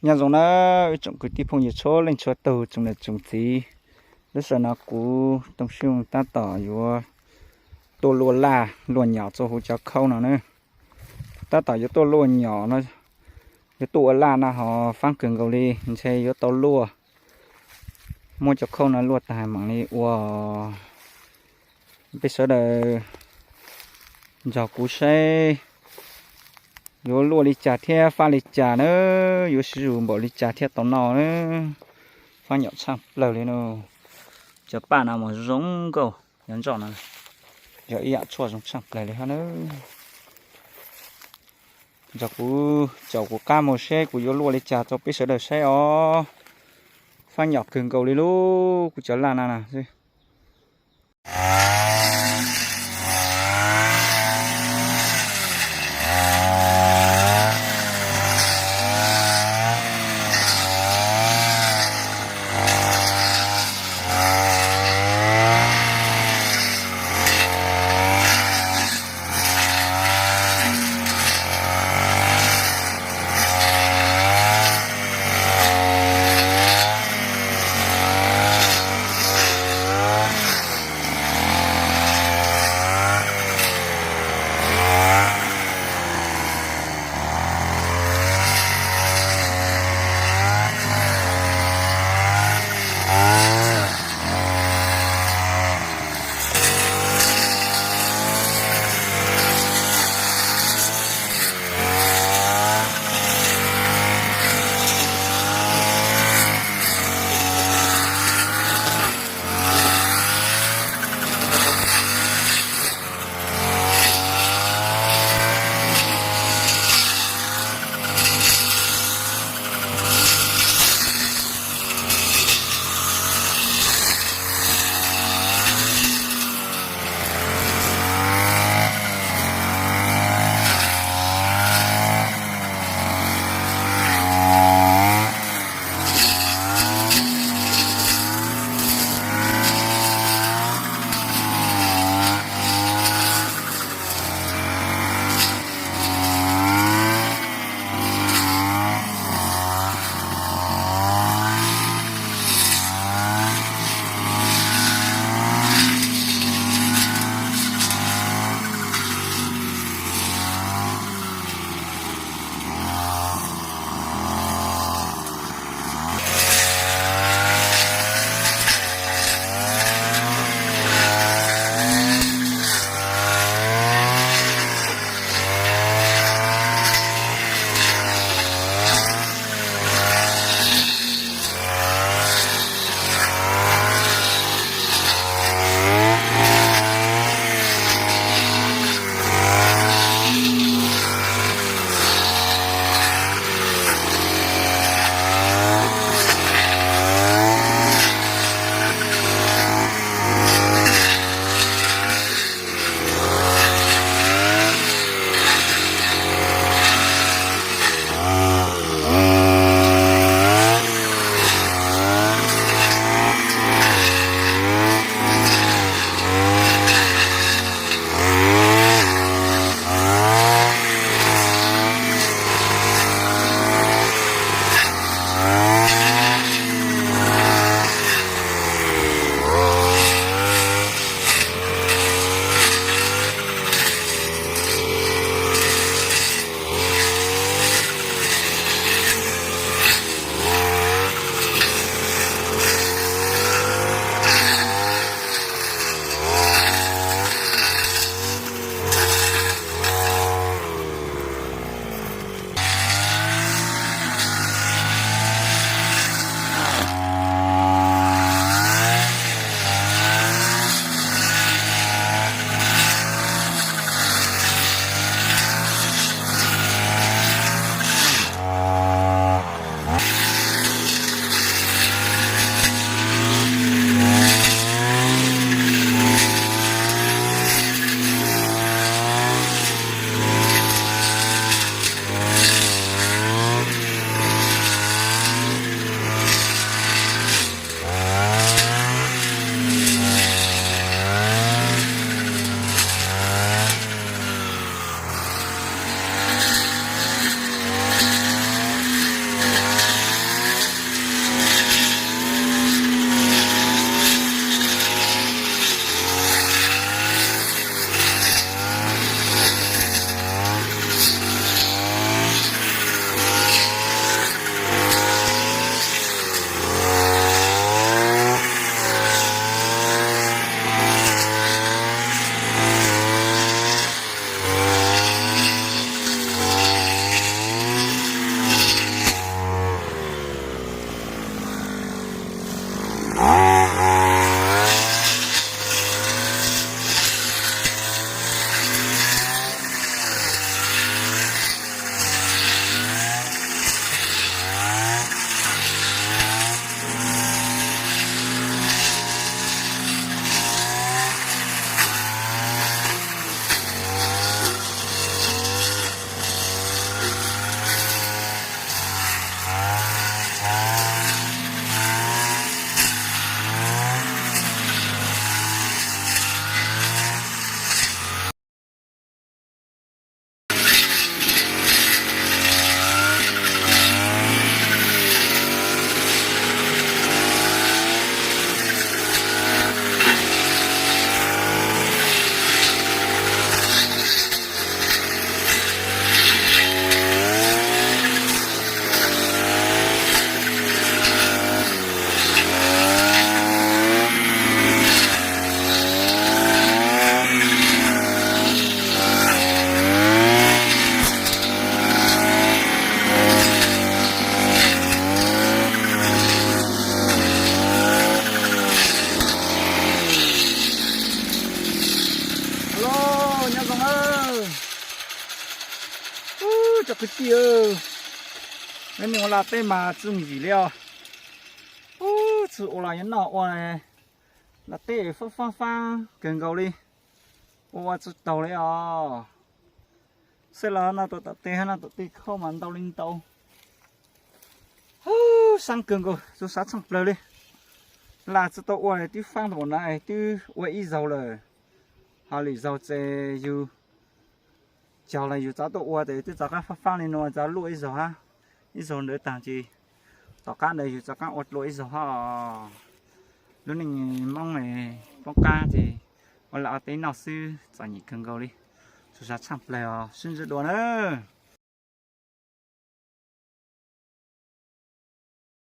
Nyob zoo na, ib tsoom kwv tij phooj ywg txhua leej txhua tug, tsoom niam tsoom txiv. Lub sij hawm no kuv Tooj Xyooj tab tom yuav tuaj luaj laj luaj nyom txua huv cov khauj no na. Tab tom yuav tuaj luaj nyom no, yuav tuaj ua laj no ho faab kawg nkaus li, ntshe yuav tau luaj. Muab cov khauj no luaj tag mam li ua. Peb sawv daws nrog kuv saib yuav luaj li cas thiab faj li cas na, yuav sib zug npaum li cas thiaj tau noj na. Faab nyom tshaaj plawg li no. Cov paj no mas zoo nkauj, yog ntsoj no, yog ib yaam tshuaj zoo tshaaj plawg li hab na. Nrog kuv caum kuv qab mus seb kuv yuav luaj li cas rau peb sawv daws saib os. Faab nyom kawg nkaus li lub kuv cov laj no na. Kwv tij, neb ua laj teb mas txwj yim li os. Ub, txwj ua los yuav noj ua, laj teb fab fab fab kawg nkaus li, ua ua tsis taus li os. Xwb los noj tau tom tej, noj tom tej khau mas ntau li ntau. Ub, sab kawg nkaus, txaus sab tshaj plaws li. Laj tsis tau ua twb faab npaum na, twb ua ib zaug lawm. Ho lwm zaug ces yus cog los yus txav tuaj ua ces twb rov qab faab faab li no, txav luaj ib zaug hab, ib zaug ntawd tag ces tom qab ntawd yus rov qab ua dlua ib zaug hab. Lub neej Moob poob qab ces ua laj ua teb noj xwb txom nyem kawg nkaus li. Txaus sab tshaj plaws os, sib ntsib dua nawb.